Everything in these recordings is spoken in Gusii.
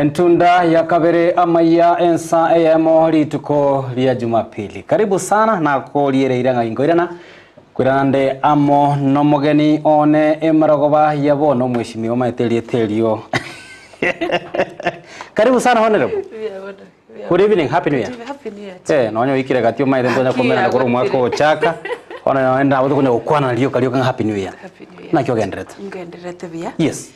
Entunda ya kabere amaiya ensa eyemo rituko ria Jumapili. Karibu sana nakoriereire ng'a inkoirana koirana nde amo nomogeni one emarogoba ya bono omweshimiwa omanyete erieta erio. Karibu sana honorable. Good evening, happy new year. Happy New Year to Eh, nonya oikire gati omanyete ntonya komerana korwa omwaka ogochaka. Bono nonye nabo tokonya gokwana rioka rioka ng'a happy new year. Happy New Year. Naki ogenderete? Ngenderete buya. Yes.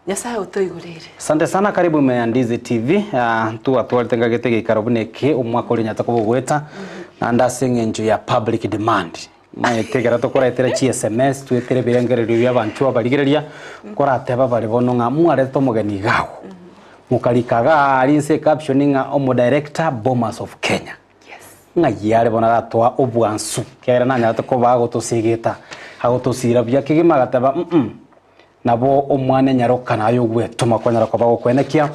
Nyasaye otoigoreire. Asante sana karibu ime ya Ndizi TV. Ah, twatwarete ngagete geikaro buna eke omwaka oria nyata koba ogoeta naende ase eng'encho ya public demand maete ekero tokoretera chi SMS twetere ebirengererio bia abanchwa abarigereria korateba bare bono ng'a mwarete omogeni iga agwo mokarika igaa aria inse ecaption ng'a omodirector Bomas of Kenya. Ng'ai are bono aratoa obwansu, ekiagera nanyarete koba agotosegeta, agotosiira buya kegima, agateba, mm Nabo omwana enyaroka naye ogwetoma kwanyara koba gokwenekia,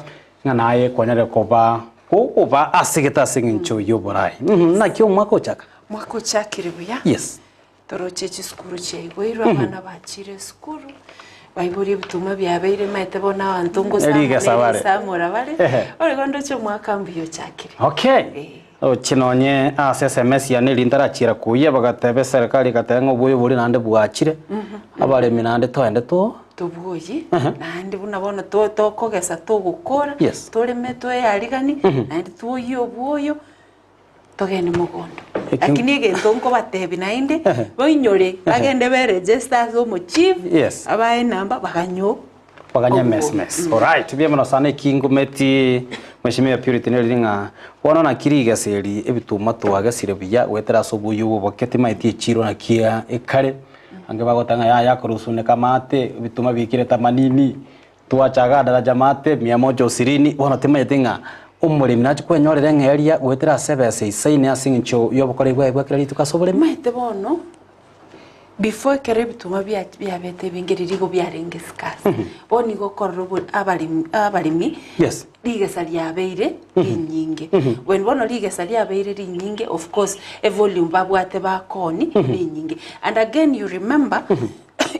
ng'a naye kwanyarire koba gokoba asegete ase eng'encho y'oborai. Mm naki omwaka ochaka? Mwaka ochakire buya. Yes. Toroche chisukuru chiaigoirwe, abana bachire esukuru, baiborie ebituma biabeire maete bono abanto Rigesa bare. ngosamora bare. Ehe. Ore igo ndoche omwaka mbuya ochakire. Okay. Eh. Oche nonye ase SMS yane eri ntarachiera koyia bagateba eserekari egateba ng'a oboyo boria naende bwachire, abaremi naende toende to Tobwoyi, Ehe. naende buna bono to- tokogesa togokora, Yes. toreme twearigani, naende twoyie obwoyo, Togende mogondo. Ekio- Lakini egento nkobatebi naende, Ehe. bainyore, bagende beregister ase omochief, Yes. abae enamba baganye Baganye obuo. mess mess. Alright, mbuya mono sana eki ngometi Mheshimiwa Purity neri ng'a bono naki rigesa eri ebituma twagesire buya goetera ase obuya obo oboke timaeti echiro naki ekare ange bagoteba ng'a yaya korusuneka amate ebituma biikire tamanini Twachaga daraja mate mia moja osirini, bono timanyeti ng'a omoremi nachie kwenyorera eng'eria goetera ase ebesa eisaine ase eng'encho y'obokoreri bwaye bwa kera rituko ase oboremi? Omanyete bono, before ekero ebituma bia biabete ebinge riria igo biarenge scarce, bono nigo okorora obo abaremi abaremi Yes. rigesa riabeire rinyinge. When bono rigesa riabeire rinyinge of course evolume babwate bakoni nenyinge. And again you remember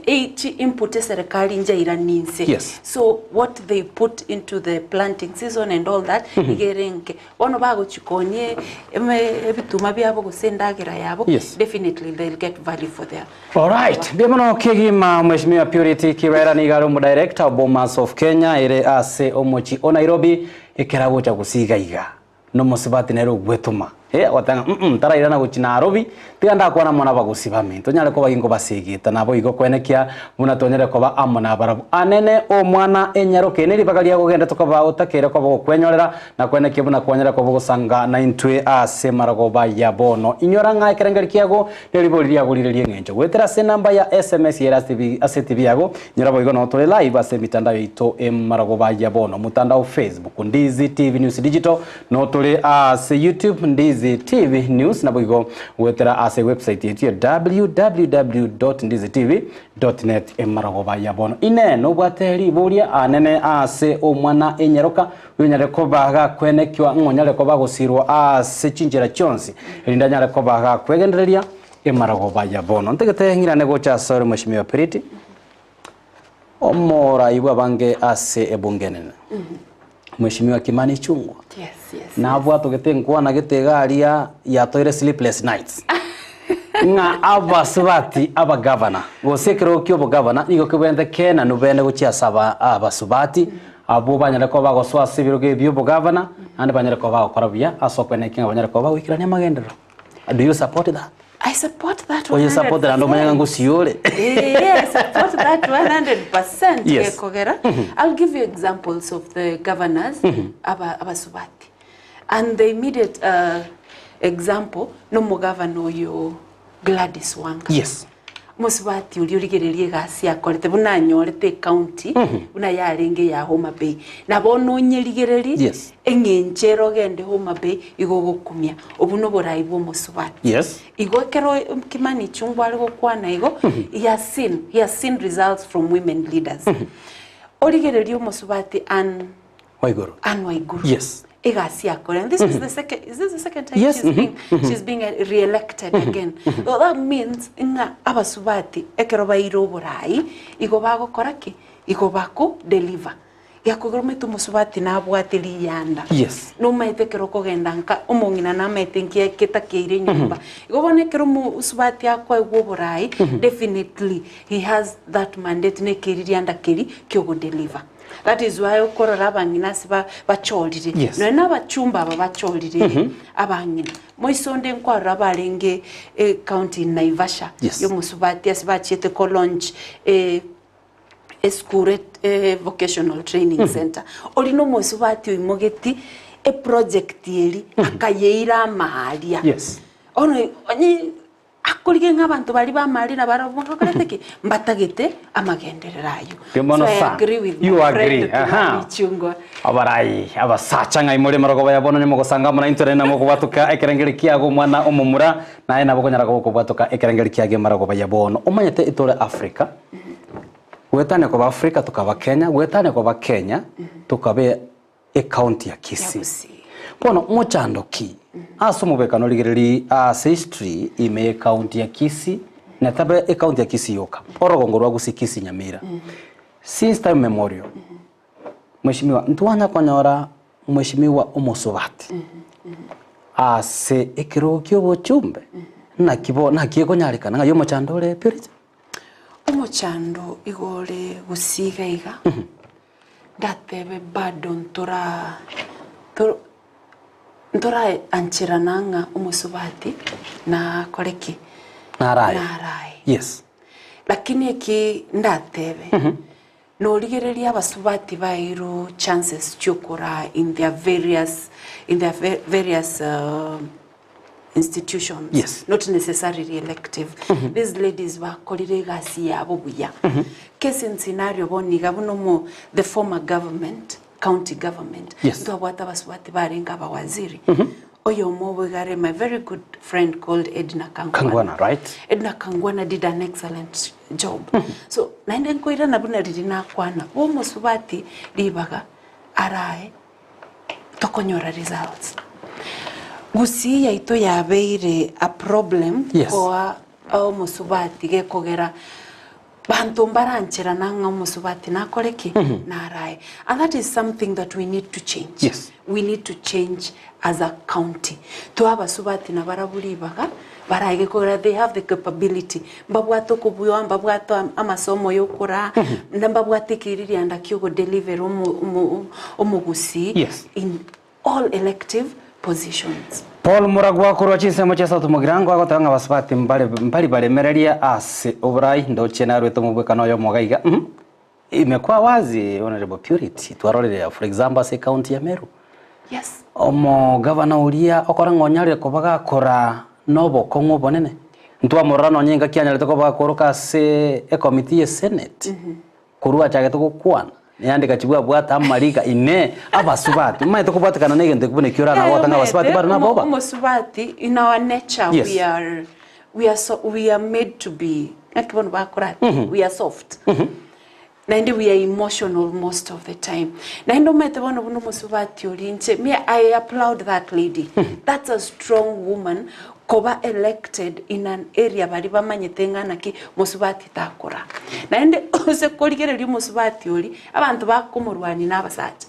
Each input eserekari njairanie inse. Yes. So what they put into the planting season and all that iga ere enke. Bono bagochikonia eme ebituma biabo gose endagera yabo Yes. definitely they'll get value for their Alright, mbuya mono kegima Mheshimiwa Purity Kirera nigo are omodirector o Bomas of Kenya ere ase omochi o Nairobi ekero agocha gosiga iga. Nomosubati nere ogwetoma, eh, agoteba ng'a mm ntarairana gochia Nairobi, tiga ndakwane amo nabagosi baminto, nyare koba ginkobasegeta. Naboigo kwenekia buna twanyare koba amo nabarabwo. Anene omwana enyaroke, ne ribaga ria gogenda tokoba otakeire koba gokwenyorera, na kwenekia buna kwanyare koba ogosanga naintwe ase marogoba ya bono. Inyora ng'a ekerengeri kiago neribori riago rire ri'eng'encho. Goetera ase enamba ya SMS ere ase etibi yago, Nyora boigo noo tore live ase emitandao yaito emaragoba ya bono, omotandao Facebook, Ndizi TV News Digital, noo tore ase YouTube, Ndizi TV News, naboigo goetera ase website yaito ya www.ndizitv.net emaragoba ya bono. Inee nobwate riboria anene ase omwana enyaroka oyonyare koba gakwenekiwa ng'a onyare koba gosirwa ase chinchera chionsi erinde anyare koba gakwegendereria Emaragoba ya bono ntagete ng'irane gocha asore Mweshimiwa Purity, omorai bw'abange ase ebunge enene. Mweshimiwa Kimani Ichung'wa. Yes, yes, Nabwatogete enkwana gete iga aria yatoire sleepless nights. Ng'a abasubati abagavana gose ekerogo kia obogavana nigo kebwenerete kenanu bene gochia ase aba abasubati abwo banyare koba bagosoa ase ebirogo ebi bi'obogavana naende banyare koba bagokora buya ase okwenekia ng'a banyare koba bagoikerania amagenderero. Do you support that? I support that Oye support naende omanye ng'a ngosiore. Eh, I support that 100% Yes. gekogera. I'll give you examples of the governors aba abasubati. And the immediate uh, example nomogavana oyo Gladys Wanga. Yes. Omosubati oria origereria egasi akorete buna anyorete ecounty buna yarenge eya Homa Bay. Na bono onyerigererie Yes. eng'encho ere ogende Homa Bay igo ogokumia. Obwo noborai bwa omosubati. Yes. Igo ekero Kimani Ichung'wa are gokwana igo, he has seen, he has seen results from women leaders. Origererie omosubati Ann Waiguru. Ann Waiguru. Yes. Egasi akore. And this is the second, is this the second time Yes, she's being, she's being uh, re-elected again. So that means ng'a abasubati ekero baire oborai igo bagokora ki? Igo bako deliver. Gekogera omanyete omosubati nabwate riyanda. Yes. Nomaete ekero okogenda nka omong'ina namaete nki getakeire nyomba. Igo bono ekero omosubati akoegwa oborai, definitely he has that mandate na ekeririanda keria kiogodeliver. That is why okorora abang'ina ase ba bachorire. Yes. Nonya na abachumba aba bachorire abang'ina. Moiso onde nkwarora barenge ecounty in Naivasha, Yes. yomosubati ase bachiete ko launch esukuru vocational training center ori na omosubati oimogeti eproject eri akayeira amaaria Yes. bono onye akorigia ng'a abanto baria ba amaaria nabarabwo bakorete ki? Mbatagete amagenderero aywo. Mbuya mono So I sana. agree with You my agree. friend Aha. Kimani Ichung'wa. Abarai, abasacha ng'ai more marogoba ya bono nyomogosanga amo naintwe naende namokobwatoka ekerengeri kiago omwana omomura naye nabo okonyara koba okobwatoka ekerengeri kiago emarogoba ya bono. Omanyete etore Africa, Goetania koba Africa tokaba Kenya, goetania koba Kenya tokabe ecounty ya Kisii. Bono mochando ki ase omobekano rigereria ase history ime ye county ya Kisii na tabe ecounty ya Kisii yoka orogongo rwa Gusii Kisii Nyamira since time memorial Mheshimiwa ntwanya konyora Mheshimiwa omosubati ase ekerogo kia obochumbe naki bo naki ekonyarekana ng'ai omochando ore Purity? Omochando igo ore gusii iga iga, ndatebe bado ntora to ntoraancherana ng'a omosubati nakore ki? Narae. Narae. Yes. Lakini eki ndatebe, norigereria abasubati baeirwe chances chiokoraa in their various in their various institutions Yes. not necessarily elective these ladies bakorire egasi yabo buya case in scenario bono iga buna omo the former government county government Yes. ntwabwate abasubati barenge abawaziri oyomo obo iga are my very good friend called Edna Kangwana Kangwana, right? Edna Kangwana did an excellent job so naende nkoirana buna riria nakwana bomosubati ribaga arae tokonyora results. Gusii yaito yabeire a problem Yes. koa omosubati gekogera banto mbarancherana ng'a omosubati nakore ki? Narae. And that is something that we need to change. Yes. We need to change as a county. Toe abasubati nabarabwo ribaga barae gekogera they have the capability. Mbabwate okobua, mbabwate amasomo ya okoraa, naende mbabwate ekeririanda kia ogodelivera omo- omo- omogusii Yes. in all elective positions. Paul Muragwa korwa chinsemo chia South Mugirango agoteba ng'a abasubati mbare mbari baremereria ase oborai ndoche narwete omobwekano oyomo iga iga mm imekuwa wazi Honourable Purity twarorire for example ase ecounty ya Meru Yes. Omogavana oria okora ng'a onyarire koba gakora nobokong'u obonene, ntwamorora nonya engaki anyarete koba gakoroka ase ekomiti ye senate, korwa achagete gokwana, yandika chibwa abwate amariga inee, abasubati, omanyete kobwatekana na egento ekio buna ekio orana goteba ng'a abasubati bare naboba? Omosubati in our nature Yes. we are we are so, we are made to be naki bono bakora ati we are soft Naende we are emotional most of the time. Naende omanyete bono buna omosubati oria inche, me I applaud that lady. That's a strong woman koba elected in an area baria bamanyete ng'a naki mosubati takora. Naende ase korigereria omosubati oria, abanto bakomorwania na abasacha.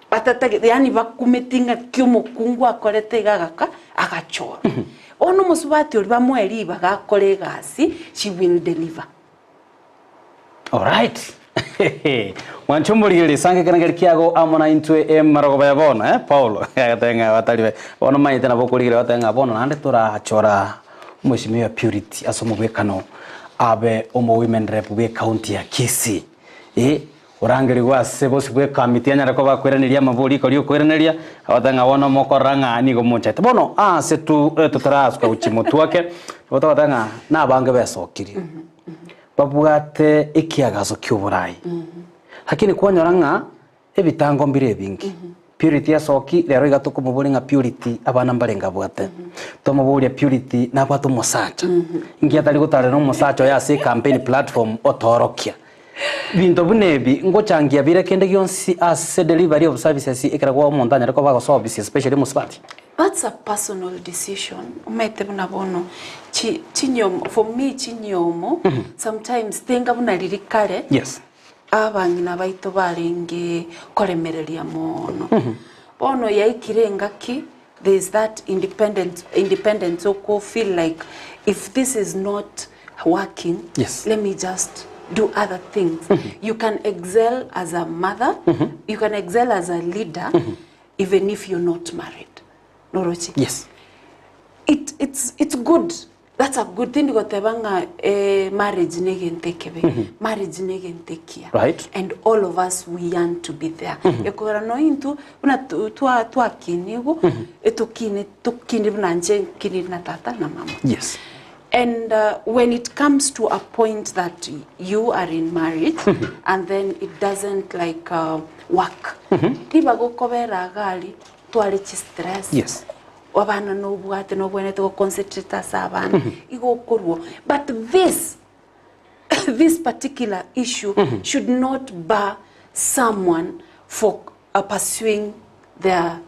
Batatagete yaani bakumeti ng'aki omokungu akorete iga agaka agachora. Bono omosubati oria bamoe ribaga akore egasi, she will deliver. Alright. Mwanche omorigereria esango ekerengeri kiago amo na intwe emarogoba ya bono eh Paulo agateba ng'a batari be bono omanyete nabo okorigereria ogoteba ng'a bono naende torachora omweshimiwa Purity ase omobwekano abe omo women rep bwe ecounty ya Kisii eh orangerigwe ase bosio bwe ekamiti anyare koba akoiraneria amabori riko riokoiraneria agoteba ng'a bono mokorora ng'a nigo monchete. Bono ase tu totarasuka gochia motwe ake, nigo togoteba ng'a nabange besokirie. Babwate ekiagaso ki'oborai. Lakini kwanyora ng'a ebitango mbire ebinge. Purity asoki rero iga tokomoboria ng'a Purity abana mbarenge abwate. Twamoboria Purity nabwate omosacha. Inki atari gotarera omosacha oye ase ecampaign platform otoorokia. Binto buna ebi ngochangia bire kende gionsi ase delivery of services ekero gwa omonto anyare koba agosoa ofisi especially omosubati. That's a personal decision, omanyete buna bono chi chinyomo for me chinyomo sometimes tenga buna riria kare. Yes. Abang'ina baito barenge koremereria mono. Bono yaikire engaki there is that independent independence oko feel like if this is not working Yes. let me just do other things. You can excel as a mother, you can excel as a leader even if you're not married. Noroche? Yes. It, it's, it's good that's a good thing goteba ng'a eh, marriage ne egento ekebe marriage ne egento ekiya Right. and all of us we yearn to be there ekogera no intwe buna tu- twa twakinigwe etokine tokine buna inche nkinire na tata na mama Yes. And uh, when it comes to a point that you are in marriage and then it doesn't like uh, work riba gokobera agari tware chi stress Yes. abana nobwate nobwenerete goconcentrate ase abana igo okorwo but this this particular issue should not bar someone for uh, pursuing their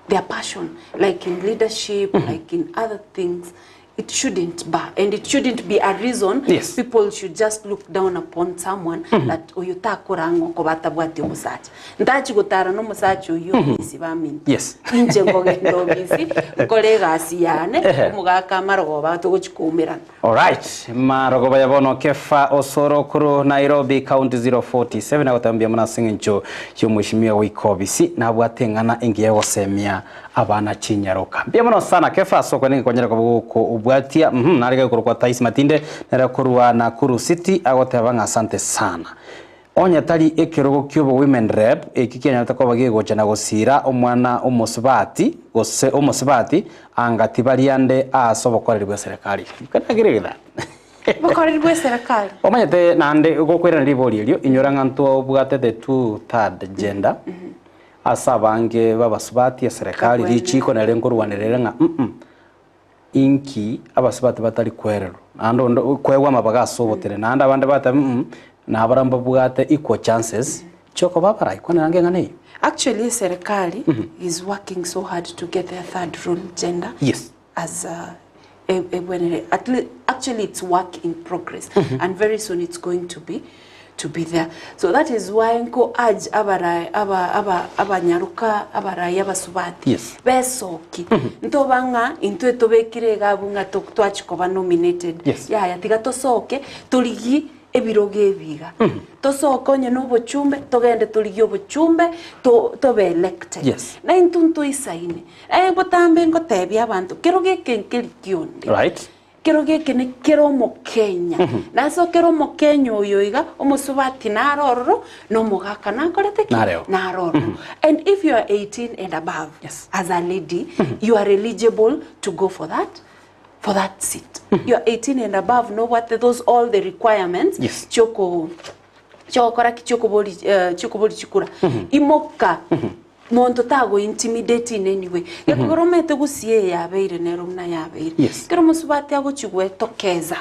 their passion like in leadership like in other things it shouldn't bar and it shouldn't be a reason Yes. people should just look down upon someone that oyo takora ng'o koba atabwati omosacha ntachi gotara na omosacha oyo obisi baminto Yes. inche nkogenda obisi nkore egasi yane Ehe. omogaka amarogoba togochikoumerana Alright, marogoba ya bono Kefa Osoro kuru Nairobi County 047 agotambia muna sing'encho y'omweshimiwa wikobisi nabwate eng'ana engiya gosemia abana chinyaroka. Mbia mono sana Kefa soko ninge konyera kobuko ubwatia mhm narega korwa Tais Matinde nere korwa Nakuru City agoteba ng'a asante sana. Onye tari ekerogo kiobo women rep eki kianyarete koba gegocha na gosira omwana omosubati gose omosubati anga tibariande ase obokoreri bwa serikali. You can agree with that. bokoreri bwa eserekari Omanyete nande gokwirana ribori erio inyora ng'a ntobwate the two third gender ase abange babasubati eserikali Kabwene. richiko nere nkorwanerere ng'a mm inki abasubati batari kwererwa naende onde kwegwa amabaga ase obotere naende abande bateba mm nabara mbabwate equal chances chiokoba abarai kwanera ng'e eng'ana eywo. Actually, serikali is working so hard to get their third role gender Yes. as a, a, a, when at least, actually it's work in progress and very soon it's going to be to be there. So that is why nko urge abarai aba aba abanyaruka abarai abasubati Yes. besoki ntoba ng'a intwe tobekire egabu ng'a to- twachikoba nominated Yes. yaya tiga tosoke torigi ebirogo ebiga tosoke onye na obochumbe togende torigie obochumbe to- tobe elected Yes. na intwe ntoisaine eh, botambe ngotebia abanto kero geke nkeri kionde Right. kero geke nĩ kero omokenya naso kero omokenya oyo iga omosubati naro ororo na omogaka nakorete ki? Nareo. naro ororo and if you are 18 and above Yes. as a lady you are eligible to go for that for that seat you are 18 and above know what those all the requirements Yes. chioko chiokora ki chiokobori eh, chiokobori chikura imoka monto tago intimidate in any way gekogera omete gusie yabeire nero muna yabeire Yes. kero mosubati agochigwetokeza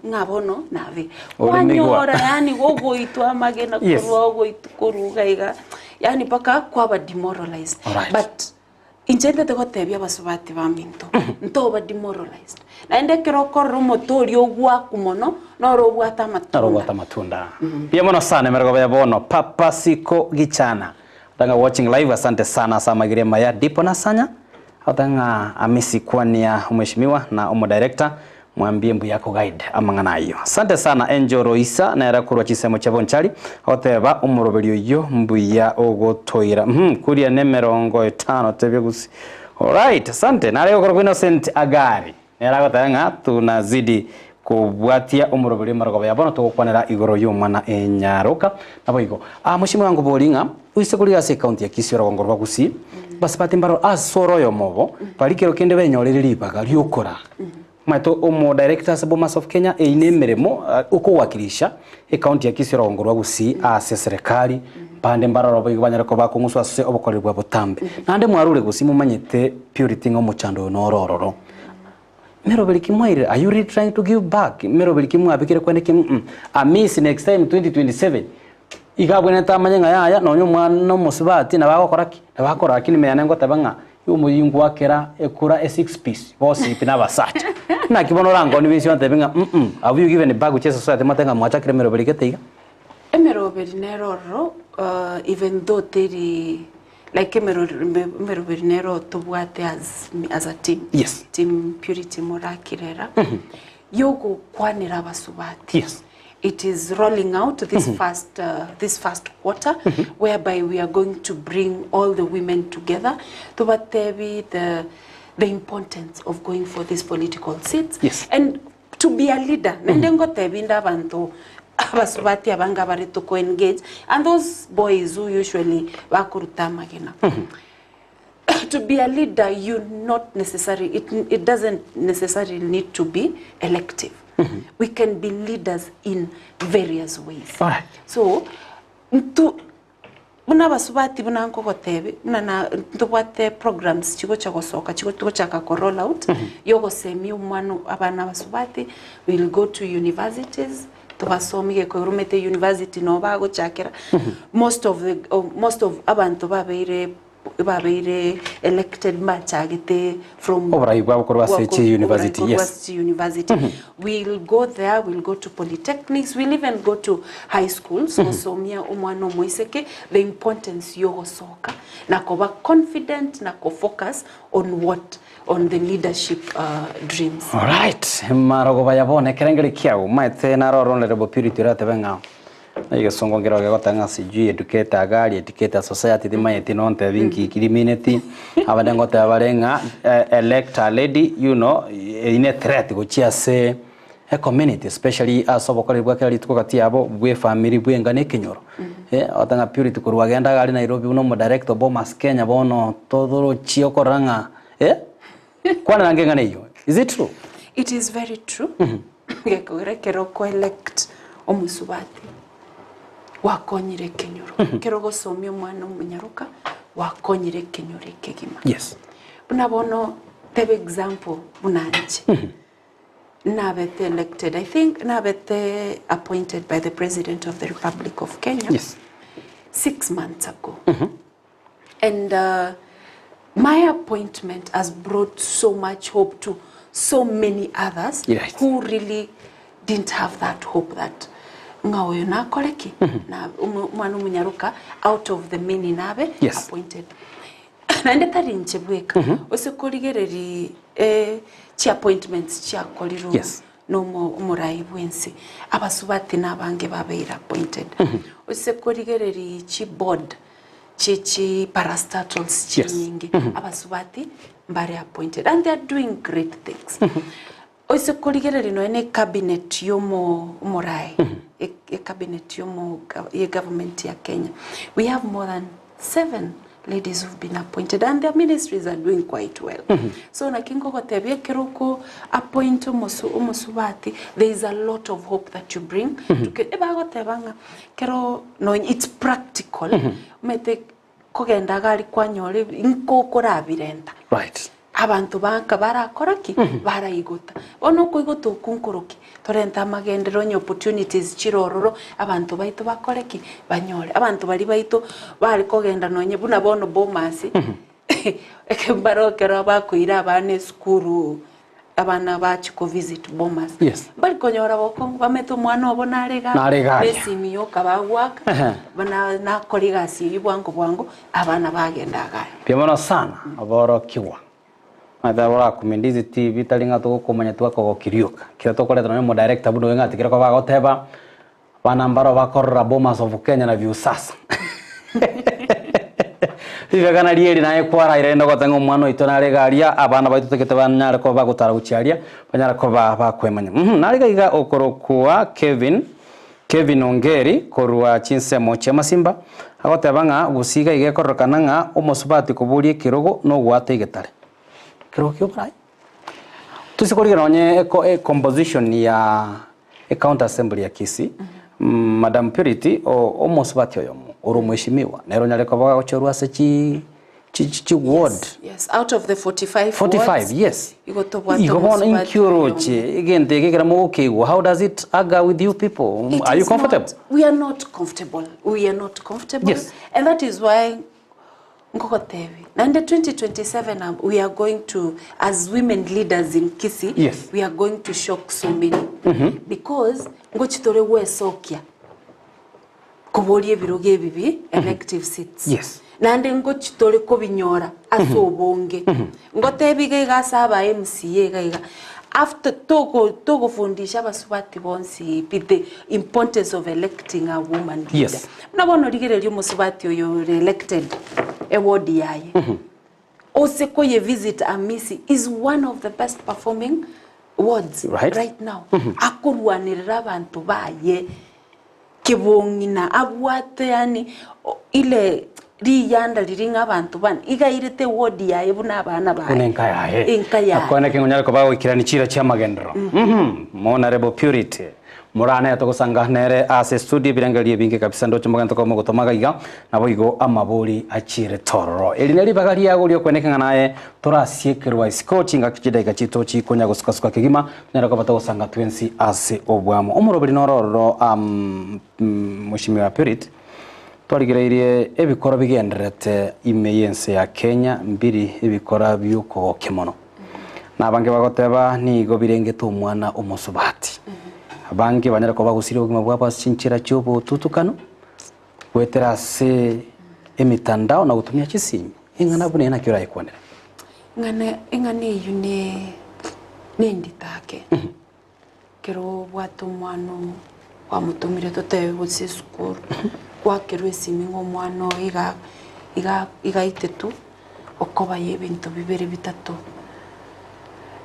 ng'a bono nabe Ore nigwa. kwanyora yani gogoitwa amagena Yes. korwa ogoitwa koruga iga yani mpaka kwaba demoralized Alright. but inche ntete gotebia abasubati baminto ntoba demoralized naende ekero okorora omoto oria ogwaku mono noro obwate amatunda Narobwata matunda. Pia mono sana emerogo ya bono Papa Siko Gichana. Tanga watching live asante sana samagire maya dipo na sanya. Atanga amisi kwania mheshimiwa na omo director mwambie mbu yako guide amang'ana ayo. Asante sana Angel Roisa na era kurwa chisemo cha bonchari oteba omoroberi oyo mbuya ogotoira. Mhm kuria ne merongo etano tebye gusi. Alright, asante. Na leo kwa Innocent Agari. Nera gotanga tunazidi kobwatia omoroberi marogoba ya bono togokwanera igoro y'omwana enyaroka nabo igo ah mushimi wangu boringa uise kuri ase county ya Kisii orogongo rwa Gusii basibati mbaro asoro oyo mobo barikero kende benyorere ribaga riokora maito omo directors Bomas of Kenya eine emeremo uh, okowakilisha ecounty ya Kisii orogongo rwa Gusii ase serikali pande mbaroro boigo banyare koba kong'uswa ase obokoreri bwa botambe naende mwarure Gusii momanyete purity ng'a omochando oyo noro ororo Meroberi Kimwaire, are you really trying to give back? Meroberi Kimwabikire kwene kim mm. Amis next time 2027. Igabwene tamanye ng'a yaya nonye omwana omosubati nabo agokora ki? Nabo akora lakini meyane ngoteba ng'a omuyingu wakera ekura e six piece bosipi na abasacha. Naki bono orangoni bensio ntebi ng'a mm mm. Have you given back to society mate ng'a mwachakire meroberi gete iga? Emeroberi nere ororo even though teri like emeroberi nere ororo tobwate as as a team, Yes. team Purity Morakirera, yogokwanera abasubati. Yes. It is rolling out this first this first quarter whereby we are going to bring all the women together tobatebi the the importance of going for these political seats Yes. and To be a leader, naende ngotebi inde abanto abasubati abange abare toko engage and those boys who usually bakoruta amagena. To be a leader you not necessary it, it doesn't necessarily need to be elective. We can be leaders in various ways. Alright. So ntu Buna abasubati buna nkogotebia, buna na ntobwate programs chigocha gosoka chigo togochaka ko roll out yogosemia omwana abana abasubati, we will go to universities tobasomie gekoiromete university noo bagochakera, most of the most of abanto babeire babeire elected mbachagete from Oborai bwabo korwa ase chi university, korwa yes. ase chi university. We'll go there, we'll go to polytechnics, we'll even go to high schools gosomia omwana omoiseke the importance yogosoka na koba confident na ko focus on what on the leadership uh, dreams. Alright, marogoba ya bono ekerengeri kiao maete naro Honorable Purity oratebe ng'a egesongo nkero gegoteba ng'a sijui educate a girl, educate a society timaeti nontebi nki ki rimineti, abande ngoteba bare ng'a elect a lady you know eyio ne threat gochia ase ecommunity especially ase obokoreri bwa kera rituko gati yabo bwa efamiri bwa enka na ekenyoro. Ogoteba ng'a Purity korwa agenda iga aria Nairobi buna omodirector o Bomas Kenya bono totorochie okorora ng'a kwanera nge eng'ana eyio, is it true? It is very true. Gekogera ekero oko elect omosubati gwakonyire ekenyoro, ekero ogosomia omwana omonyaroka gwakonyire ekenyoro ekegima. Yes. Buna bono tebe example buna inche, nabete elected I think nabete appointed by the president of the Republic of Kenya Yes. 6 months ago. And my appointment has brought so much hope to so many others who really didn't have that hope that ng'a oyo nakore ki na omwana omonyaroka out of the many nabe appointed. Naende tari inche bweka, ase korigereria chi appointments chiakorirwe na omorai bw'ense, abasubati nabange babeire appointed. Ase korigereria chi board chie chi parastatals chinyinge abasubati mbare appointed and they are doing great things. Oise korigereria nonya ne cabinet yomo omorai e cabinet yomo ye government ya Kenya we have more than 7 ladies who've been appointed and their ministries are doing quite well. So naki nkogotebia ekero oko appoint omosu omosubati there is a lot of hope that you bring to ke ebagoteba ng'a Ekero nonya it's practical, omanyete kogenda iga aria kwanyora ebi nko okorabirenta. Right. Abanto banka barakora ki? Baraigota. Bono okoigota okwo nkoroki? Torente amagenderero onye opportunities chire ororo, abanto baito bakore ki? Banyore. Abanto baria baito bare kogenda nonye buna bono Bomas, eke mbaro ekero bakoira abana esukuru Abana bachia ko visit Bomas. Yes. Mbari konyora bokong'u bamete omwana obo nare iga Nare iga aria. nesimi yoka bagoaka Ehe. bana nakora egasi eyio bwango bwango abana bagenda iga aria. Mbuya mono sana aborokigwa. Omanyete nabo orakomendizi TV tari ng'a togokomanya twakogokia rioka. Ekero tokoreta nonye omodirector buna oyo ng'a tikere koba agoteba Abana mbaro bakorora Bomas of Kenya na Viusasa. Ribaga nario eri naye kwaraire rende ogoteba ng'a omwana oito nare iga aria, abana baito totagete banyare koba bagotara gochia aria, banyare koba bakwemanya. Mh, nare iga iga okorokwa Kevin, Kevin Ongeri korwa chinsemo chia Masimba, agoteba ng'a gose iga iga ekororekana ng'a omosubati koboria ekerogo nogoata egetare. Ekerogo kioboraai. Toise korigereria nonye eko ecomposition ya ecounty assembly ya Kisii, Madam Purity omosubati oyomo ore omweshimiwa nere onyare koba agochorwa ase chi chi chi ward. Yes, yes. Out of the 45 45 wards, yes. igo tobwate Igo bono omosubati inki oroche oyomo. egento eke ekero mogokeigwa how does it agar with you people? It Are you is comfortable? not, we are not comfortable. We are not comfortable. Yes. And that is why Nkogotebie, naende 2027 we are going to, as women leaders in Kisii, Yes. we are going to shock so many because ngochi tore gwesokia. Koboria ebirogo ebi bi elective seats. Yes. Naende ngochi tore kobinyora ase obonge. Ngotebi iga iga ase aba MCA iga iga, after togo togofundisha abasubati bonsi pi the importance of electing a woman leader. Yes. Buna bono rigereria omosubati oyo ore elected eward yaye, ose koye visit Amisi is one of the best performing wards Right. right now. Akorwanerera abanto baye. Kebong'ina abwate yaani ile riyanda riria ng'a abanto bane iga airete eward yaye buna abana baye. Buna enka yaye. Enka yaye. Akwane ki ngonyare koba goikerania chiira chi'amagenderero. Uhum. Honourable Purity. Morane togosanga nere ase estudio ebirengererio ebinge kabisa ndoche mogente koba mogotomaga iga naboigo amabori achiire tororo. Eri neribaga riago riokweneka ng'a naye torasiekerwa isiko chingaki chidaika chiaito chikonya gosukasuka kegima Tonyare koba togosanga twensi ase obwamo. Omoroberi noro ororo Mheshimiwa Purity, twarigereirie ebikoro bigendererete ime y'ense ya Kenya mbiri ebikora bi'okogokia mono. Na abange bagoteba nigo birengete omwana omosubati. Abange banyare koba bagosiria obogima bwabo ase chinchera chi'obotutukanu, goetera ase emitandao na gotumia chisimi. Ing'ana buna eye naki orayekwanere? Ing'ana eng'ana eyio ne nendito ake, ekero obwate omwana oo kwamotomire totebe gose esukuru, gwakerwa esimi ng'a omwana oyo iga iga iga aitetwe, okoba ya ebinto bibere bitato.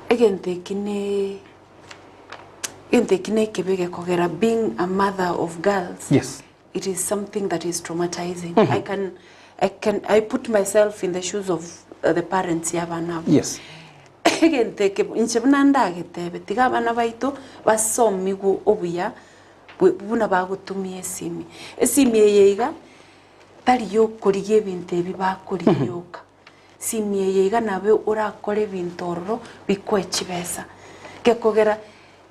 Egento eki ne egento eki na ekebe gekogera being a mother of girls, Yes. it is something that is traumatizing. I can, I can, I put myself in the shoes of the parents ya abana abo. Yes. Egento eke inche buna ndagetebe, tiga abana baito basomigwe obuya bwe buna bagotumia esimi. Esimi eye iga, tari yokorigia ebinto ebi bakorigia yoka. Esimi eye iga nabo orakore ebinto ororo bikoe chibesa. Gekogera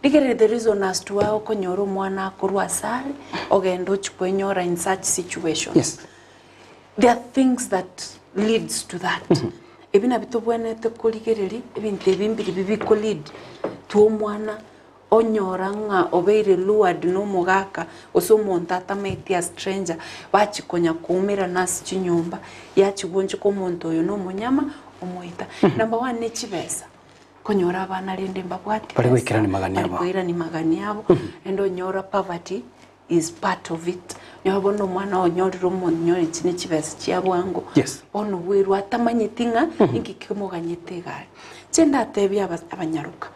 Rigereria the reason as to why okonyora omwana akorwa ase are, ogenda ochia kwenyora in such situations. Yes. There are things that leads to that. Ebi nabio tobwenerete korigereria, ebinto ebi mbiribi biko lead to omwana onyora ng'a obeire lured na omogaka gose omonto atamaeti a stranger, bachia konya koumerana ase chinyomba, yachia goonchoka omonto oyo na omonyama, omoita. Number one ne chibesa. Konyora abana rende mbabwati Bare besa, goikerania magani bare abo. koirania magani abo, naende onyora poverty is part of it. Onyora bono omwana onyorire omonyore echi ne chibesa chia bwango, Yes. bono bwerwa atamanyeti ng'a inki kemoganyete iga aria. Inche ndatebie aba abanyaroka,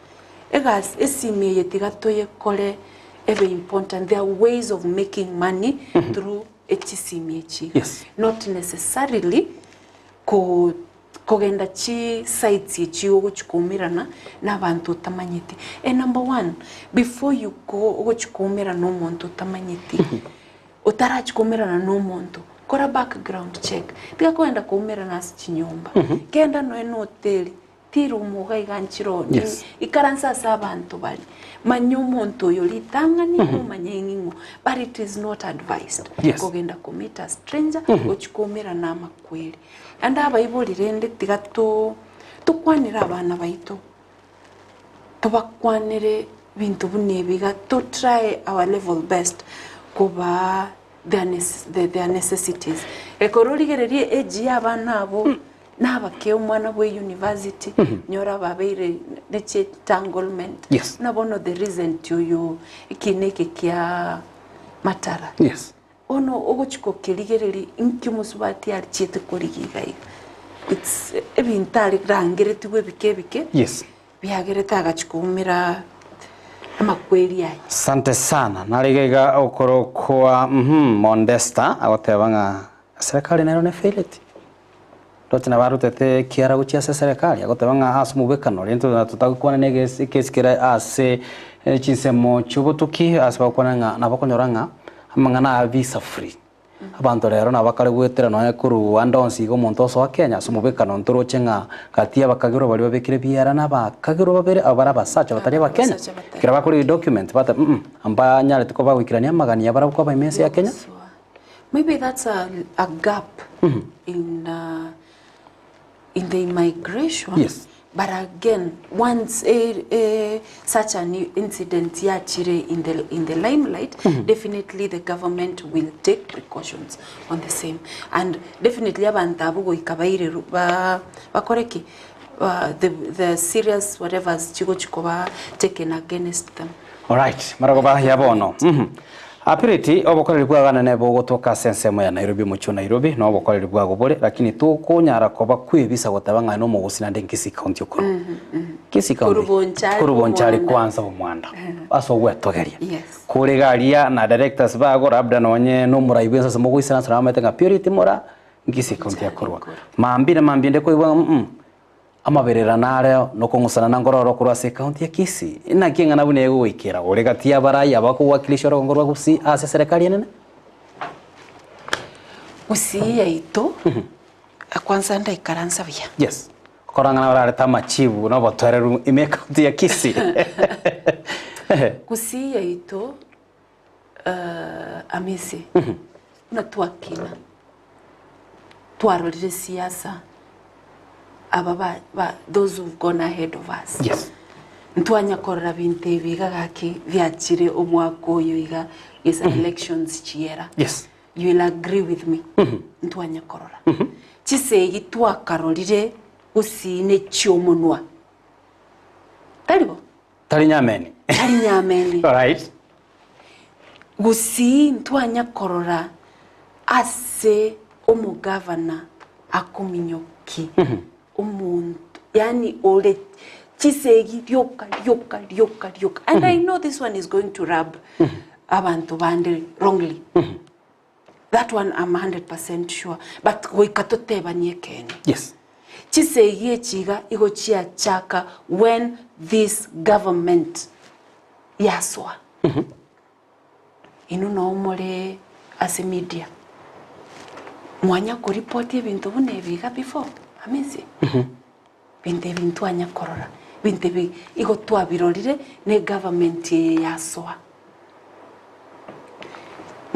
egasi esimi eye tiga toyekore ebe important, there are ways of making money through echisimi echi iga. Yes. Not necessarily ko Kogenda chi sites echi ogochi koumerana na abanto otamanyeti. E number one, before you go ogochi koumerana na omonto otamanyeti, otarachi koumerana na omonto, kora background check. Tiga kogenda koumerana ase chinyomba, genda nonya na hoteli, tiroom iga iga nchire oo, Yes. ikaransa ase abanto bare, manya omonto oyo ritang'ani omanye ng'ing'o, but it is not advised Yes. kogenda ko meet a stranger, ochi koumerana amakweri. Naende abaibori rende tiga to tokwanere abana baito, tobakwanere ebinto buna ebi iga, to try our level best kobaa their nece their necessities. Ekero origererie age ya abana abwo, nabake omwana bwa university, onyore babeire ne chi entanglement, Yes. buna bono the recent oyo ekina eke kia matara. Yes. Bono ogochia gokerigereria inki omosubati achiete korigia iga iga. It's ebinto arangeretigwe ebike ebike, Yes. biagerete agachia koumera amakweri aya. Asante sana. Nare iga iga okorokwa uhum Mondesta agoteba ng'a serikali nero nefaileti. Ndoche nabo arutete ekiara gochia ase eserekari agoteba ng'a ase omobwekano rende totagokwana na egesi ekesi kere ase chinsemo chi'obotuki ase bagokwana ng'a nabo okonyora ng'a amang'ana aya visa free. Abanto rero nabo bakare goetera nonya korwa ande onsi iga omonto osoa Kenya ase omobwekano ntoroche ng'a gati y'abakagerwa baria babekire ebiara na abakagerwa babere abwo bare abasacha batari abakenya, Abasacha batari ekero bakorigia document bateba mh mbanyareti koba goikerania amagani abarabwo koba ime ense ya Kenya. Maybe that's a, a gap in, uh, in the immigration Yes. But again once a, a, such an incident yachire in the, in the limelight definitely the government will take precautions on the same and definitely abanto abwo goika baireru ba bakore ki uh, the, the serious whatevers chigochi koba taken against them. Alright, marogoba ya bono. Mhm. Apiriti obokoreri bw'aganene bogotoka ase ensemo ya Nairobi omochie o Nairobi na obokoreri bwago bore lakini tokonyara koba kwebisa goteba ng'a nomogosi naende Kisii County okorwa. Kisii County. Korwa Bonchari Korwa Bonchari Bomwanda. kwanza Bomwanda. Ase ogwetogeria. Yes. Kore iga aria na directors bago labda nonye nomorai bwensi ase mogoisaransa nabamaete ng'a Purity mora Kisii County akorwa. Mambia na mambia inde koigwa ng'a mm Amaberera nareo, na okong'usana nangororo korwa ase ekaunti ya Kisii. Inaki eng'ana buna egogoikera ore gati y'abarai abakowakilisha orogongo rwa Gusii ase eserekari enene? Gusii yaito, kwanza ndaikaransa buya. Yes. Korang'ana orarete amachibu na obotoereru ime ekaunti ya Kisii. Gusii yaito, Amisi, buna twakina, twarorire siasa, aba ba, ba, those who've gone ahead of us. Yes. Ntwanya korora binto ebi iga gaki biachire omwaka oyo iga gesa elections chiera. Yes. You will agree with me. Ntwanya korora. Chisegi twakarorire gusii ne chiomonwa. Tari bo? Tari nyameni. Tari nyameni. Alright. Gusii ntwanya korora ase omogavana akominyoki omonto yaani ore chisegi rioka rioka rioka rioka and I know this one is going to rub abanto bande wrongly that one I'm 100% sure but goika totebanie ekeene. Yes. Chisegi echi iga igo chiachaka when this government yasoa. Inwe noo more ase media, mwanya koripoti ebinto buna ebi iga before, Hamisi? Binto ebi ntwanya korora, binto ebi igo twabirorire na egovernment eye yasoa.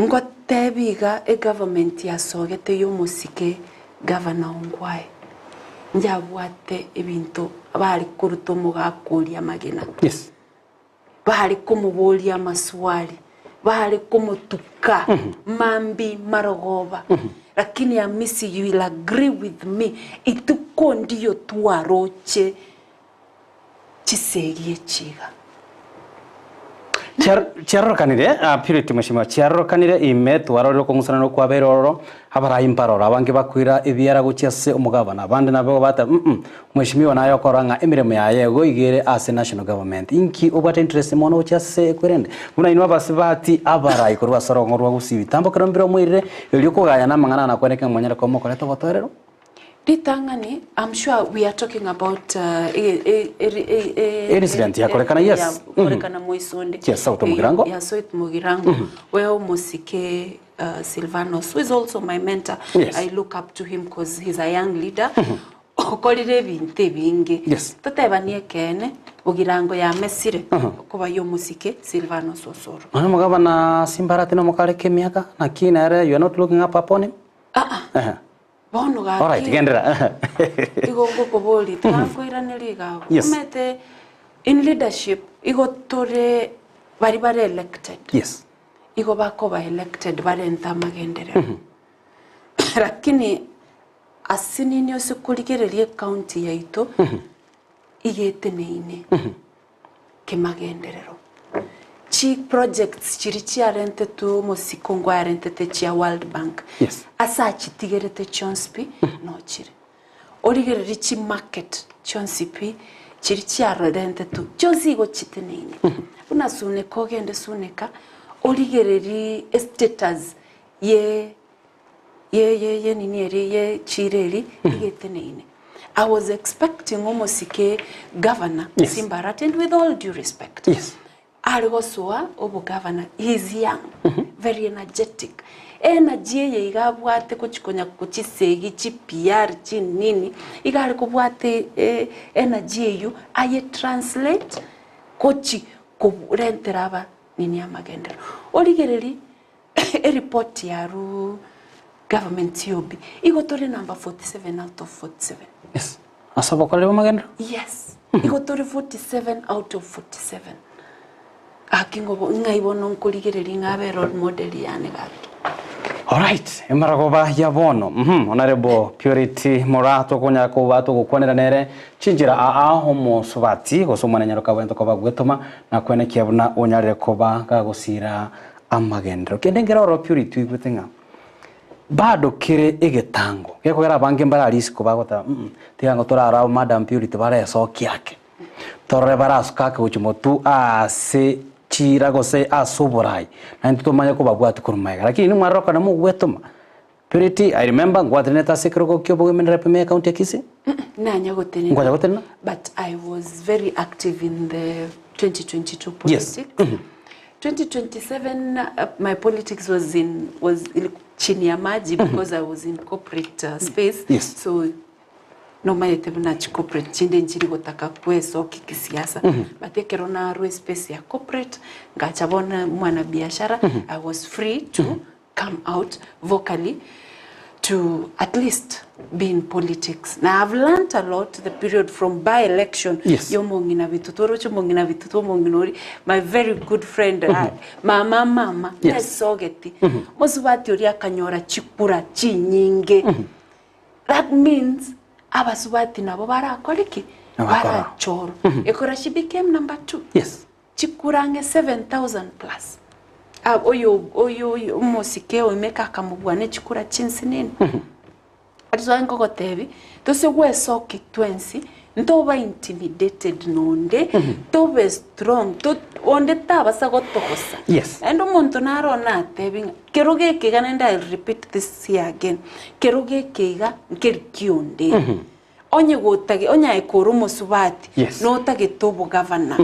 Ngotebi iga egovernment yasogete ya omosike Governor Ongwae, njabwate ebinto bare koruta omogaka oria amagena. Yes. Bare komoboria amaswali, bare komotuka mambi marogoba, lakini Hamisi you will agree with me, ituko ndiyo twaroche chisegi echi iga. Chiarorokanire, ah, Purity Mweshimiwa, chiarorokanire ime twarorire okong'usana nokwabeire ororo, abarai mbaroro, abange bakoira ebiara gochia ase omogabana, abande nabo bateba mm Mweshimiwa naye okorora ng'a emeremo yaye igo iga ere ase national government. Inki obwate interest mono gochia ase ekwerende? Buna inwe abasubati abarai korwa ase orogongo rwa Gusii, bitambo kero mbire omoirire, erio kogayana amang'ana aya nakwane ekero mwanyare koba mokoreta obotoereru. Ritang'ani, I'm sure we are talking about Incident yakorekana, yes. Yakorekana moisonde. Yes, South Mugirango. Ya South Mugirango. Where omosike Silvanus, who is also my mentor. Yes. I look up to him because he's a young leader. Okorire ebinto ebinge. Yes. Totebanie ekeene, Bogirango yamesire okoba y'omosike Silvanus Osoro. Nonya omogabana Simbarati nomokare kemiaka, naki nere you are not looking up upon him? Ah ah. Ehe. Bono Alright, gaki genderera. igo ngokoboria tigankoiraneria iga abwo. Yes. Omanyete in leadership igo tore baria bare elected. Yes. Igo bakoba elected barente amagenderero. Lakini ase nini ase korigereria ecounty yaito iga eteneine kemagenderero. Chi projects chiria chiarentetwe omosiko nkwarentete chia World Bank Yes. ase achitigerete chionsi pi nochire. Origererie chi market chionsi pi chiria chiarentetwe chionsi igo chiteneine. Buna Suneka ogende Suneka origererie estatus ye ye ye ye nini eri ye chira eri iga eteneine. I was expecting omosike governor Yes. Simba Arati and with all due respect Yes. are gosoa obogavana he is young very energetic energy eye iga abwate gochi konya chisegi chi PR chinini iga are kobwata e energy eywo aye translate gochi korentera aba nini amagenderero. Origereria Eripoti yarwo government yobi igo tore number 47 out of 47. Yes. Ase obokoreri bw'amagenderero? Yes. Igo tore 47 out of 47. Gaki ngobo ng'ai bono nkorigereria ng'a abe role model yane gaki. Alright, emaragoba ya bono. Mhm, Honorable Purity Moraa tokonyara koba togokwanera nere chinchera aa omosubati gose omwanenyaroka bwento koba gwetoma na kwenekia buna onyarire koba gagosira amagenderero. Kende nkere ororo Purity oigwete ng'a Bado kere egetango gekogera abange mbare aria isiko bagoteba mm tiga ngo torare abwo Madam Purity baresokia ake, torore barasuke ake gochia motwe aase chiira gose ase oborai, naintwe tomanye kobabwatia korwa magega. Lakini inwe mwarorokana mogwetoma. Purity, I remember nkwatenenete ase ekerogo kia obogima rep ime ecounty ya Kisii? Nanya gotenena. Nkonya gotenena? But I was very active in the 2022 Yes. politics. 2027 uh, my politics was in was chini ya maji because I was in corporate uh, space. Yes. So nomayete buna chi corporate chinde nchiri gotaka kwesoki kisiasa but ekero narwa espace ya corporate ngacha bono mwana biashara I was free to come out vocally to at least be in politics. Na I've learnt a lot the period from by election Yes. yomong'ina bitutu oroche omong'ina bitutu omong'ina ori my very good friend mm -hmm. mama mama Yes. nesogeti mm -hmm. mosubati oria akanyora chikura chinyinge mm -hmm. that means abasubati nabo barakore ki Nabakora. barachorwa mm -hmm. ekora she became number two Yes. Chikura ang'e 7,000 plus. Ah, oyo oyo oyo omosike oimeka akamobua ne chikura chinsinini. Risoa nkogotebi, tose gwesoki twensi, ntoba intimidated nonde, tobe strong, to onde tabasa gotogosa. Yes. Naende omonto naro natebi ng'a kero geke iga naende I'll repeat this here again, kero geke iga nkeri kionde. Onye gotage, onye aye kore omosubati, Yes. notagete obogavana,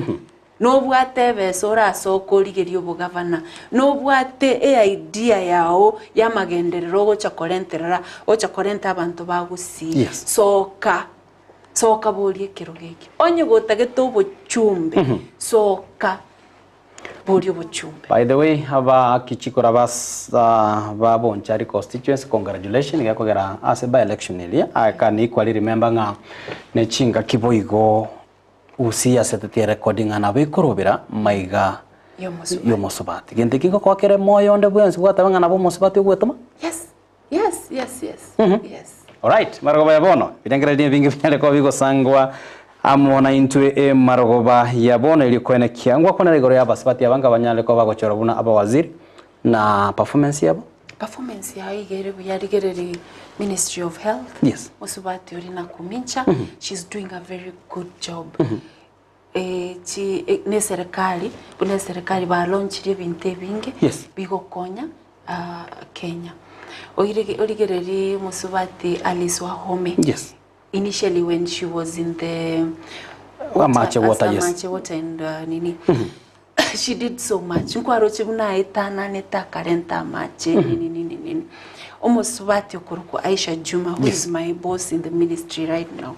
nobwate ebesa orasoke origerie obogavana, nobwate eidea yao y'amagenderero ogocha korenterera, ogocha korenta abanto ba Gusii, Yes. soka, soka boria ekerogo ekio. Onye gotagete obochumbe, soka boria obochumbe. By the way, aba kichikora bas ah, ba Bonchari constituency congratulations gekogera ase by election eria I can equally remember ng'a ne chingaki boigo Gusii yasetetie erekodi ng'a nabo ekorobera maiga Y'omosubati. y'omosubati. Gento eki ngokoa kere moyo onde bwensi gwateba ng'a nabo omosubati ogwetoma? Yes, yes, yes, yes, yes. Alright, marogoba ya bono, ebirengererio ebinge binyare koba bigosangwa amo naintwe emarogoba ya bono erio koenekia ngwakwanera igoro y'abasubati aba nkabanyare koba bagochorwa buna abawaziri na performance yabo. Performance yao iga ere buya rigereria Ministry of Health, Yes. mosubati oria Nakumincha, she's doing a very good job. Eh, chi eh, ne eserekari, buna eserekari balaunchire ebinto ebinge Yes. bigokonya ah, Kenya. Oirege origererie mosubati Alice Wahome. Yes. Initially when she was in the Amache water, yes. Amache water and uh, nini. She did so much. Nkwaroche buna aetananete akarenta amache nini nini nini. Omosubati okorokwa Aisha Juma who Yes. is my boss in the ministry right now.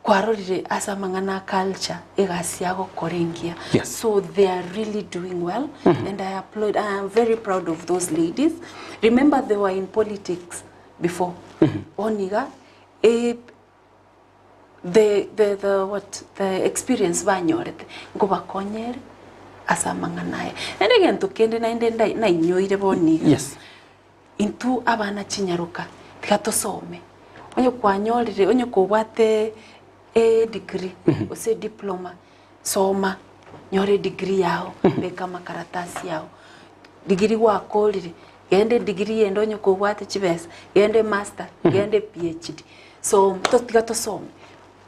Kwarorire ase amang'ana a culture egasi agokora engiya. Yes. So they are really doing well and I applaud, I am very proud of those ladies. Remember they were in politics before. Bono iga eh, the, the, the, what, the experience banyorete nkobakonya ere ase amang'ana aya. Naende egento kende naende ndai nainyoire bono iga. Yes. Intwe abana chinyaroka, tiga tosome. Onye kwanyorire, onye kobwate edegree gose ediploma, soma, nyora edegree yago, beka amakaratasi ao. Degree gwakorire, genda edegree ende onye kobwate chibesa, genda emaster, genda ePhD, soma, tiga tosome.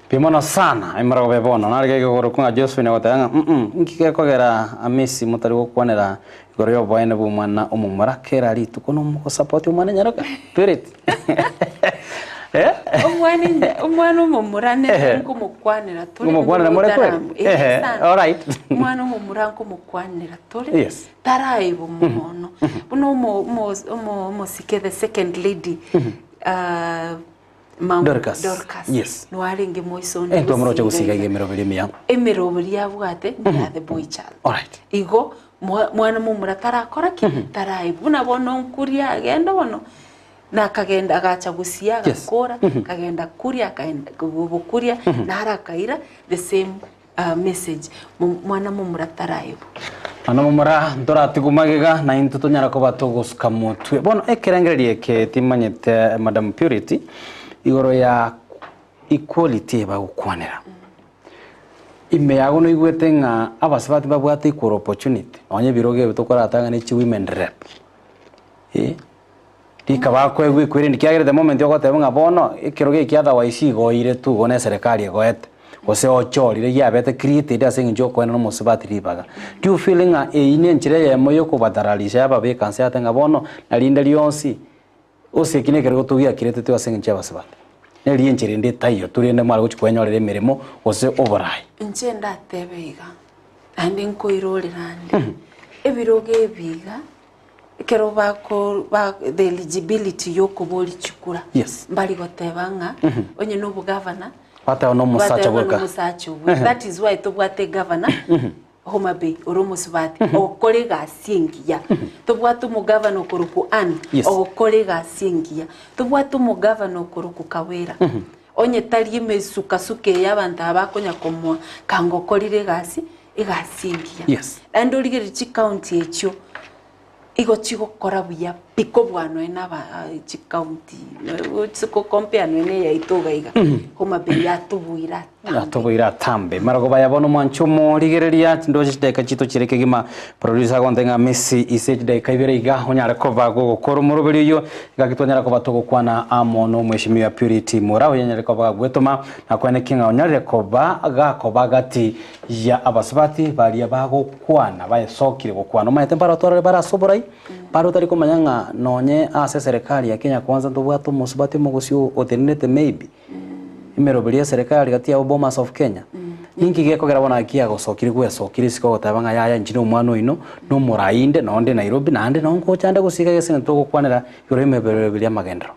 Mbuya mono sana, emerogo bono. Nare gekegoro ng'a Josephine agoteba ng'a mm inki gekogera Amisi motari gokwanera igoro y'oboene bw'omwana omomura kera rituko nomogosapoti omwana enyaroka? Purity. Eh? Omwana enye- omwana omomura nere nkomokwanera tore Nkomokwanera more kweri? Taramu- Eh, Ehe, sana. alright. Omwana omomura nkomokwanera tore Yes. taraiba omono buna omo- omo- omo- omosike the second lady ah, Mam Dorcas. Dorcas. Yes. Nwarenge moisonde Eh, twamoroche gosiga gosiga iga. iga emeroberi emiya. Emeroberi abwate ya the boy child. Alright. Igo mwa- mwana momura tarakora ki taraibwa buna bono nkuria agenda bono. Na akagenda agacha gusii agakora, akagenda kuria akaenda bokuria, naro akaira the same message, mwana momura taraebwa. Mwana momura ntoratigwe magega, na intwe tonyara koba togosuka motwe. Bono ekerengererio eke timanyete Madam Purity, igoro ya equality eye bagokwanera. Ime yago noigwete ng'a abasubati mbabwate equal opportunity, nonye ebirogo ebi tokoratang'ane chi women rep. Eh, rika bakoegwa equerindi ekiagera the moment ogoteba ng'a bono ekerogo eki otherwise igoire tu igo na eserekari egoete, gose ochorire giabete created ase eng'encho yokoenana omosubati ribaga. Do you feel ng'a eyio na enchera eyemo yokobatararisha yababeka nse yate ng'a bono na rinde rionsi, gose eki na ekerogo togiakiretetwe ase eng'encho ya abasubati? Neri enchera ende etaiyo torende mware gochia kwenyorera emeremo gose oborai. Inche ndatebe iga, naende nkoirorera ande, ebirogo ebi iga. Ekero bako ba the eligibility yokoboria chikura Yes. mbari goteba ng'a onye na obogavana Bateba na omosacha bateba bweka. nomosacha obwe that is why tobwate egavana Homa Bay ore omosubati ogokora egasi engiya tobwate omogavana okorokwa Ann Yes. ogokora egasi engiya tobwate omogavana okorokwa Kawira onye tari emesukasuka eye abanto aba bakonya komoa kanga okorire egasi egasi engiya. Yes. Naende origererie chikaunti echio igo chigokora buya pi kobua nonya na aba chikaunti gocompare nonya na eyaito iga iga, Homa Bay yatobuire atambe. Yatobuire atambe. Marogoba ya bono mwanche omorigereria chindoche chidaeka chito chire kegima producer agontebia ng'a Messi ise chidaeka ibere iga onyare koba gogokora omoroberi oyio gaki twanyara koba togokwana amo na omweshimiwa Purity Mura oyonyare koba gagwetoma na koenekia ng'a onyarire koba gakoba gati ya abasubati baria bagokwana baesokire gokwana. Omanyete mbare otwarore bare ase oborai, mbare otari komanya ng'a nonye ase eserekari ya Kenya Kwanza ntobwate omosubati omogosi otenenete maybe emeroberi ya eserekari gati ya Bomas of Kenya. Ninki gekogera bono gaki agosokire gwesokire isiko ogoteba ng'a yaya inche na omwana oino, na omorai inde, nonde Nairobi, naende noo ngocha nde gosiga gese ng'a togokwanera igoro ya emeroberi ya amagenderero.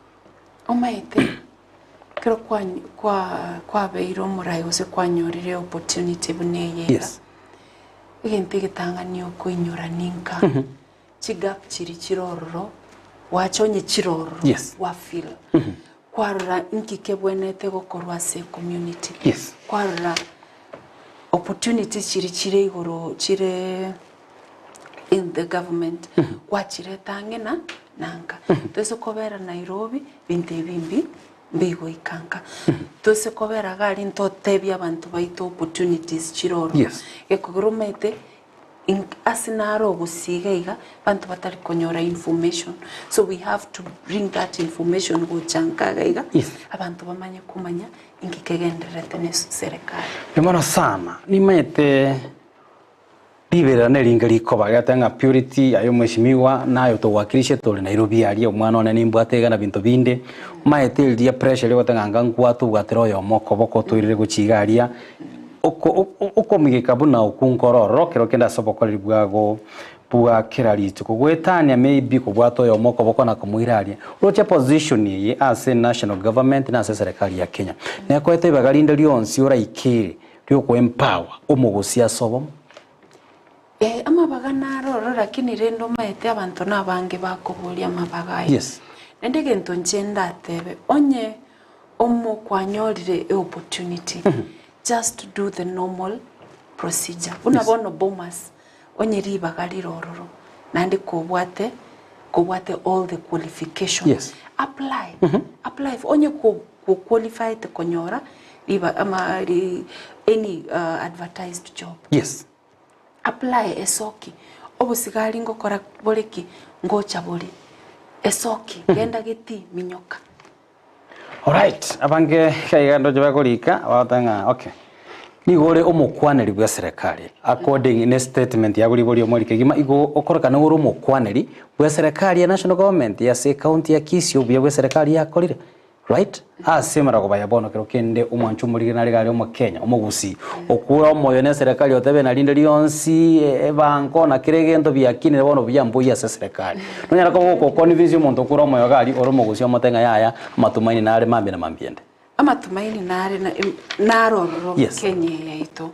Omanyete Ekero kwabeire omorai gose kwanyorire opportunity buna eye iga, Yes. egento egetang'ani okoinyora ninka chigap chiria chire ororo, gwacha onye chire ororo Yes. gwafill. Kwarora nki kebwenerete gokorwa ase ecommunity, Yes. kwarora opportunities chiria chire igoro chire in the government, gwachireta ang'e na na nka. Toise kobera Nairobi, binto ebi mbi mbigoika nka. Toise kobera iga aria ntotebie abanto baito opportunities chire ororo. Yes. Gekogera omanyete ink ase naro ogosiga iga, abanto batari konyora information, so we have to bring that information gocha nka iga iga, Yes. abanto bamanye komanya inki kegendererete na eserekari. Mbuya mono sana, nimanyete Riberera neringe rikoba, rigateba ng'a Purity, aye omweshimiwa, naye otowakilishe tore Nairobi aria, omwana one nimbwate iga na binto binde. Omanyete riria pressure eria ogoteba ng'a anga nkwate obwatera oyomo okoboko otoirere gochia iga aria, oko okomigeka buna okwo nkore ororo kero kende ase obokoreri bwago bwa kera rituko. Goetania maybe kobwata oyomo okoboko na komoira aria. Roche position eye ase national government na ase eserekari ya Kenya. Nekoete ribaga rinde rionsi oraikere Riokoempower omogosi ase obomo. Eh, amabaga naro ororo lakini rende omanyete abanto nabange bakoboria amabaga aya. Yes. Naende egento inche ndatebe, onye omo kwanyorire e opportunity, just do the normal procedure. Buna Yes. bono Bomas, onye ribaga rire ororo, naende kobwate kobwate all the qualification, Yes. apply, apply onye ko ko qualified konyora riba ama ri any advertised job. Yes. Apply esoki, obosigari ngokora bore ki? Ngocha bore, esoki, genda getii, minyoka. Alright, abange iga iga ndoche bakorika bagoteba ng'a okay, nigo ore omokwaneri bwa eserekari according ne statement yago riborio omori kegima igo okorekana ore omokwaneri bwa eserekari ya national government ase ecounty ya Kisii obuya bwa eserekari yakorire. Right? Ase amarogoba ya bono kero kende omwancho omorigeri nare iga are omokenya, omogusii, okure omoyo ne eserekari otebe na rinde rionsi ebango na kera egento biakinire bono buya mbuya ase eserekari. Nonyare koba gokoconvince omonto okure omoyo iga aria ore omogusii omote ng'a yaya amatumaini nare mambia na mambia ende. Amatumaini nare na naro ororo Yes. Kenya eye yaito.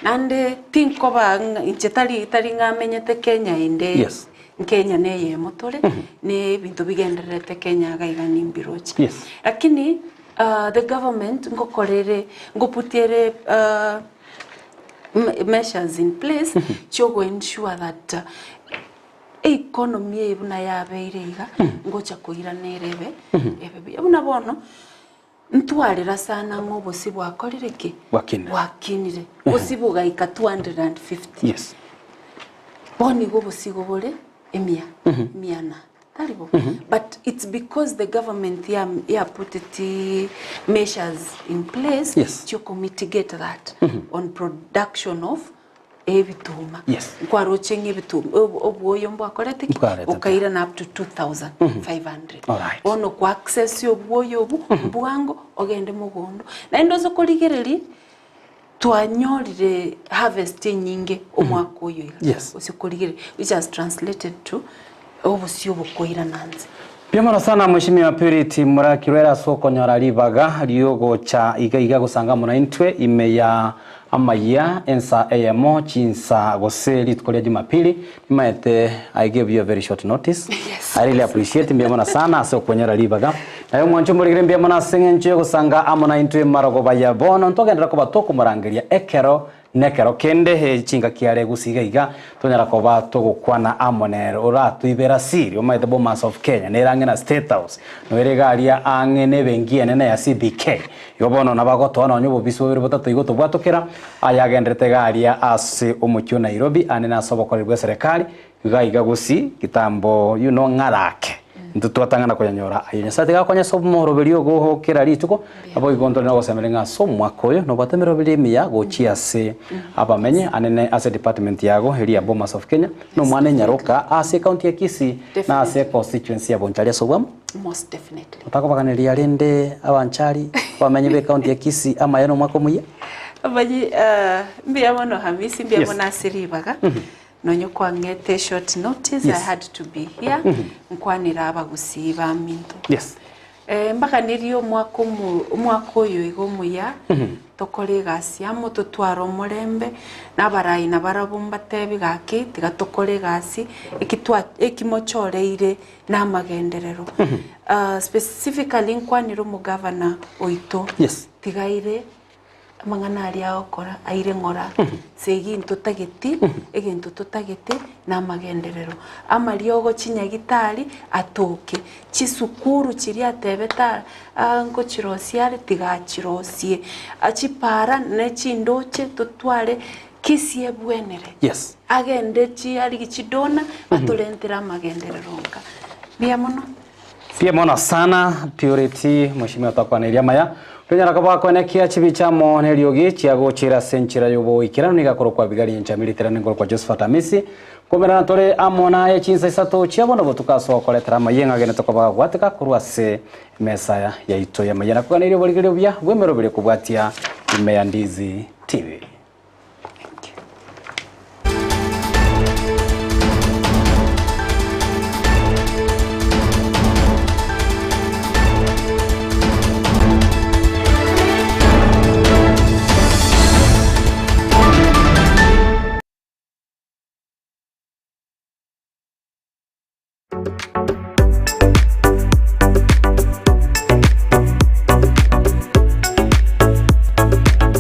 Naende tinkoba ng'a inche tari tari ng'a menyete Kenya ende Yes. Kenya na eyemo tore, na ebinto bigendererete Kenya iga iga nimbiroche. Yes. Lakini the government ngokora ere, ngoputia ere measures in place chiogo ensure that economy eye buna yabeire iga, ngocha koirana ere ebe ebe buya. Buna bono, ntwarera sana ng'a obosie bwakorire ki? Bwakinire. Bwakinire. Bosie bogaika 250. Yes. Bono igo obosie igo bore emia, emia na, tari bo? But it's because the government ya yaputeti measures in place Yes. chioko mitigate that on production of ebituma. Yes. Nkwaroche ng'a ebituma ob- obwoyo mbwakorete ki? Mbwarete Bokairana up to 2500. Alright. Bono kwa access obwoyo obwo bwango ogende mogondo. Naende ose korigereria Twanyorire harvest enyinge omwaka oyo iga. Yes. Gose korigereria which has translated to obosio obokoirana nse. Mbuya mono sana Mheshimiwa Purity Murakirwere ase okonyora ribaga riogocha iga iga gosanga amo naintwe ime ya amayia ensa eyemo chinsa gose rituko ria Jumapili nimaete I gave you a very short notice Yes. I really appreciate mbuya mono sana ase okonyora ribaga Naye omwancho omorigere mbuya mono ase eng'encho y'ogosanga amo naintwe marogoba ya bono, ntogenderere koba tokomorangeria ekero nekero kende, chingaki are gose iga iga, tonyara koba togokwana amo nere. Oratoibera siri, omanyete Bomas of Kenya nere ang'e na State House, noere iga aria ang'e nebenki enene ya CBK. Igo bono nabagotoa nonya obobisi bobere botato igo tobwatokera, ayagenderete iga aria ase omochie o Nairobi, ande nase obokoreri bw'eserekari, Iga iga gusii kitambo you know ng'arake intwe twatang'ana koyanyora aye Nyasaye tiga akonye ase omoroberi ogo kera rituko naboigo ntore nogosemeria ng'a ase omwaka oyo nobwate emeroberi emiya gochia ase abamenye anene ase department yago eria ya Bomas of Kenya na omwana enyaroka ase ecounty ya Kisii na ase econstituency ya Bonchari ase obwamo Most definitely. Otakobaganeria rende abanchari abamenyi be county ya Kisii amaya na omwaka omuya? Amanyi mbuya mono Hamisi, mbuya Yes. mono ase ribaga. Nonya kwang'ete short notice, I Yes. had to be here, nkwanere abagusii baminto. Yes. Eh, mbaganirie omwaka omo omwaka oyo iga omuya, tokore egasi amo, totware omorembe, na abarai nabarabwo mbatebi gaki, tiga tokore egasi, eki twa eki mochoreire na amagenderero. Ah, specifically nkwanere omogavana oito, Yes. tiga aire Amang'ana aria agokora aire ng'ora, ase egento totageti, egento totagete namagenderero. Amariogo chinyagitari atoke, chisukuru chiria atebete aa aa ngochirosia are tiga achirosie, chipara ne chindoche totware Kisii ebwenere. Yes. Agende chiarigi chidona atorentere amagenderero nka. Mbuya mono. Mbuya mono sana Purity Mheshimiwa twakwaneria amaya tonyara koba koenekia chibicha amo neriogi chiagochira ase enchera yoboikeranu niga akorokwa Abigail Nchami riterane nkorokwa Josephat Amisi nkomerana tore amo naye chinsa isato chia bono botuko ase ogokoretera amayia ng'agene tokoba gogwateka korwa ase emesa yaito y'amayia nakoganeria oborigereria obuya bw'emeroberio kobwatia ime ya Ndizi TV.